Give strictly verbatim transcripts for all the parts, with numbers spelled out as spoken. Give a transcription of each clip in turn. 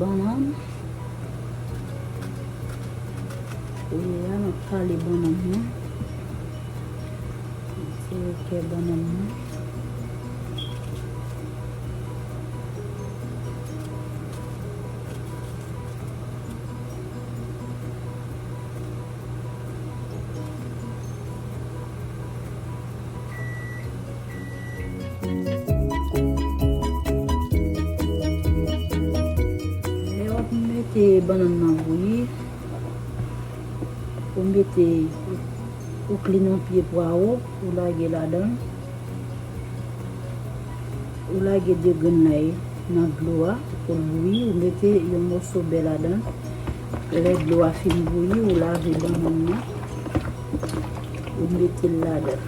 Bannann. Kounye a, m ap kale bannann nan. Retire kè bannann nan. Lè w ap mete bannann nan bouyi, ou mete, ou klin yon pye pwawo, ou lage ladan l. Ou lage de grenn lay nan dlo a pou l bouyi, ou mete yon moso bè ladan. Lè dlo a fin bouyi, ou lave bannann nan, ou mete l ladan.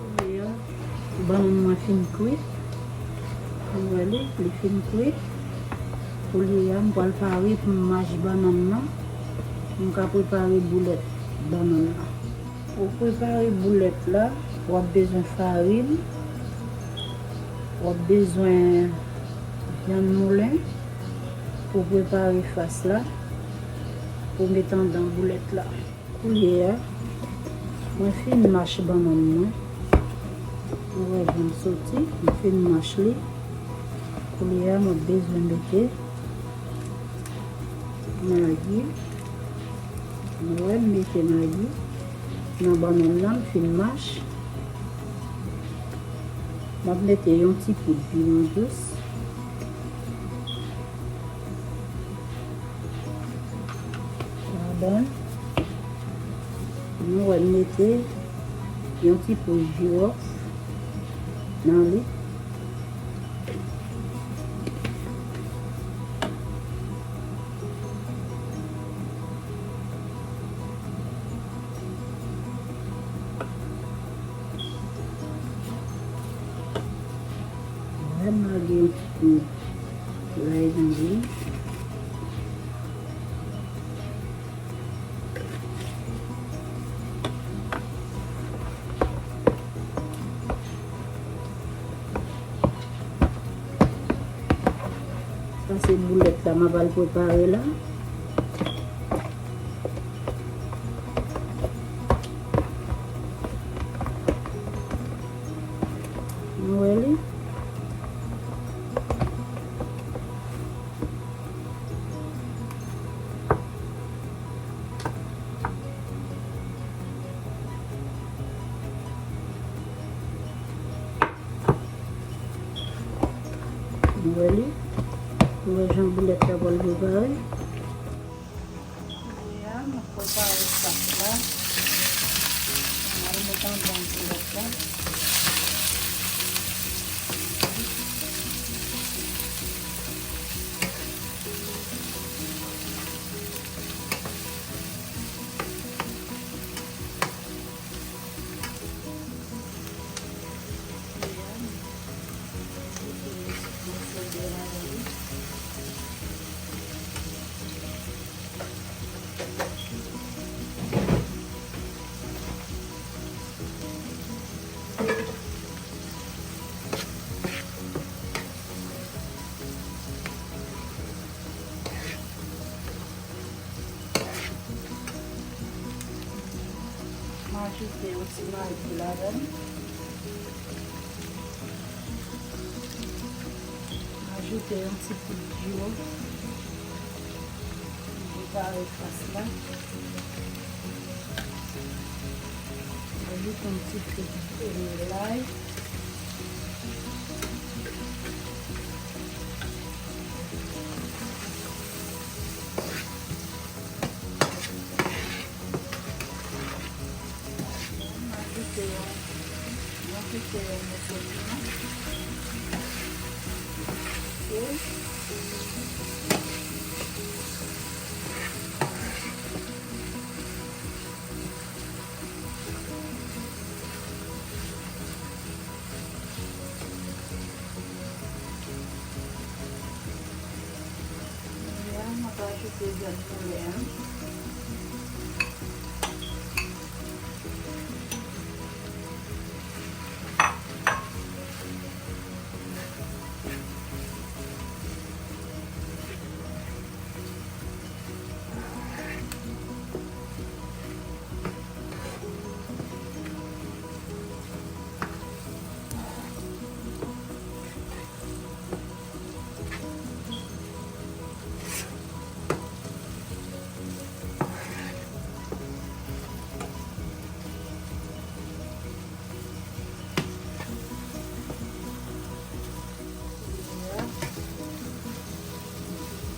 Kounye a, bannann mwen fin kwi. Ou wè li, li fin kwi. Kounye a, m pral pare pou m mache bannann nan, pou m ka prepare boulèt bannann nan. Pou prepare boulèt la, w ap bezwen farin, w ap bezwen vyann moulen pou prepare fas la, pou met anndan boulèt la. Kounye a, mwen fin mache bannann mwen. Ou wè jan l soti, mwen fin mache li. Kounye a, mwen bezwen mete Magi. Nou wè, m mete magi nan bannann nan, m fin mache. M ap mete yon ti poud piman dous ladan. Nou wè, m mete yon ti poud jiwòf nan li. Mwen lage yon ti kou lay nan li. Sa se boulèt la m ap al prepare la. Nou wè li. Nou wè li. Nou wè jan boulèt la pral prepare. Kounye a, m ap prepare sòs la. M al met anndan boulèt la. M ajoute yon ti magi ladan l. M ajoute yon ti poud jiwòf. M prepare fas la. M ajoute yon ti fèy lay. Yon, yon kiyè moso piman. Ok. Kounye a, m ap ajoute vyann poulet an. Kounye a,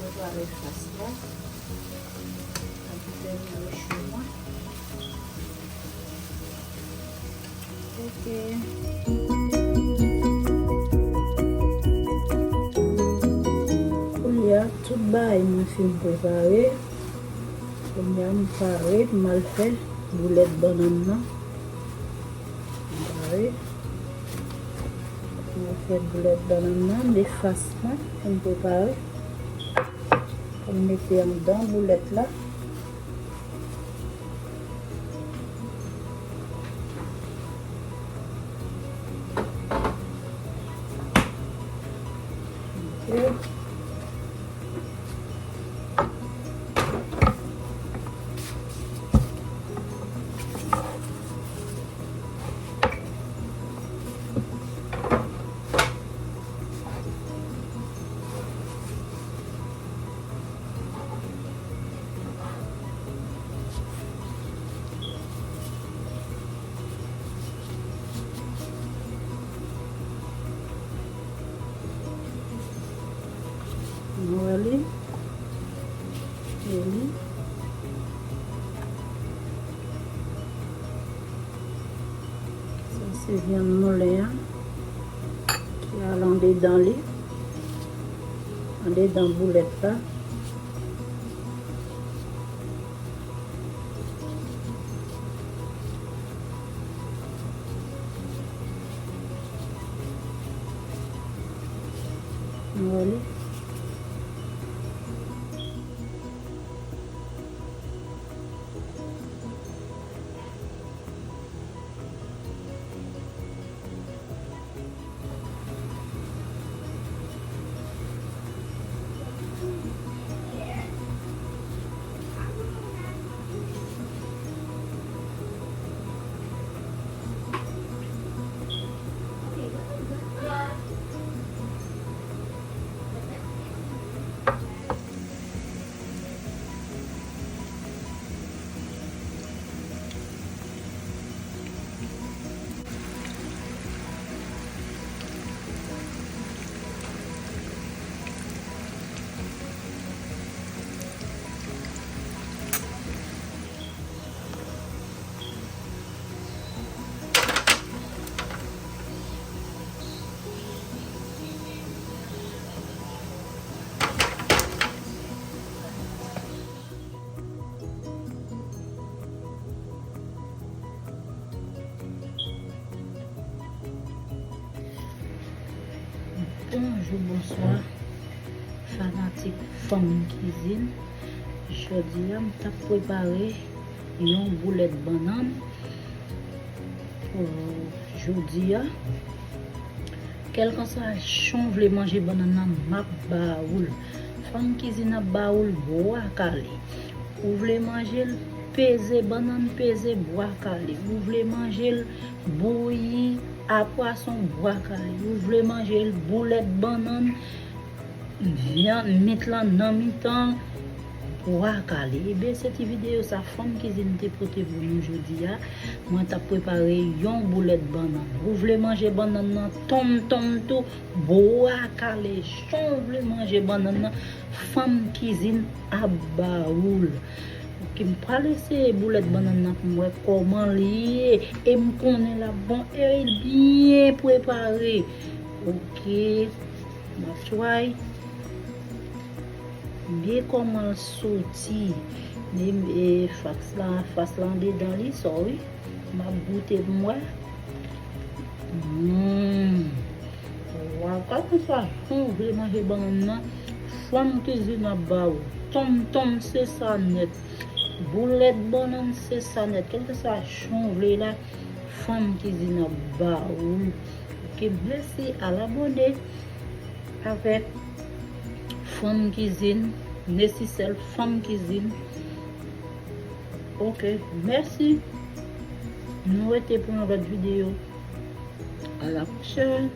prepare fas la. Ap fè mouche mwen. Ok. Kounye a, tout bagay mwen fin prepare. Kounye a, m pare pou m al fè boulèt bannann nan. M pare. M al fè boulèt bannann nan, men fas mwen, pou m prepare. Pou m mete anndan boulèt la. Ok. Nou wè li. E li. Sa se vyann moulen an ki al andedan li, andedan boulèt la. Nou wè li. Bonjou, bonswa, fanatik Fanm Kizin. Jodi a, m t ap prepare yon boulèt bannann pou jodi a. Kèlkanswa jan w vle manje bannann nan, m ap ba ou l. Fanm Kizin ap ba ou l bwa kale. Ou vle manje l, peze bannann, peze bwa kale. Ou vle manje l bouyi a pwason, bwa kale. Ou vle manje l boulèt bannann, vyann, mit lan nan mitan, bwa kale. Ebyen, se ti videyo sa Fanm Kizin te pote pou nou jodi a. Mwen t ap prepare yon boulèt bannann. Ou vle manje bannann nan tonmtonm tou, bwa kale. Jan w vle manje bannann nan, Fanm Kizin ap ba ou l. Ki m pral eseye boulèt bannann nan pou m wè kòman li ye. E m konnen l ap bon e l byen prepare. Ok. M ap try. Byen kòman l soti. Men e, fas la, fas la andedan li, sorry. M ap goute pou m wè. Mm. Waw, kèlkeswa jan w vle manje bannann nan, fanm kizin ap ba ou. Tonm tonm, se sa nèt. Boulèt bannann, se sa nèt. Kèlkeswa jan w vle la, fanm kizin ap ba ou. Ok, mèsi, al abòne avèk Fanm Kizin, Nesisèl Fanm Kizin. Ok, mèsi. Nou rete pou yon lòt videyo. À la prochaine.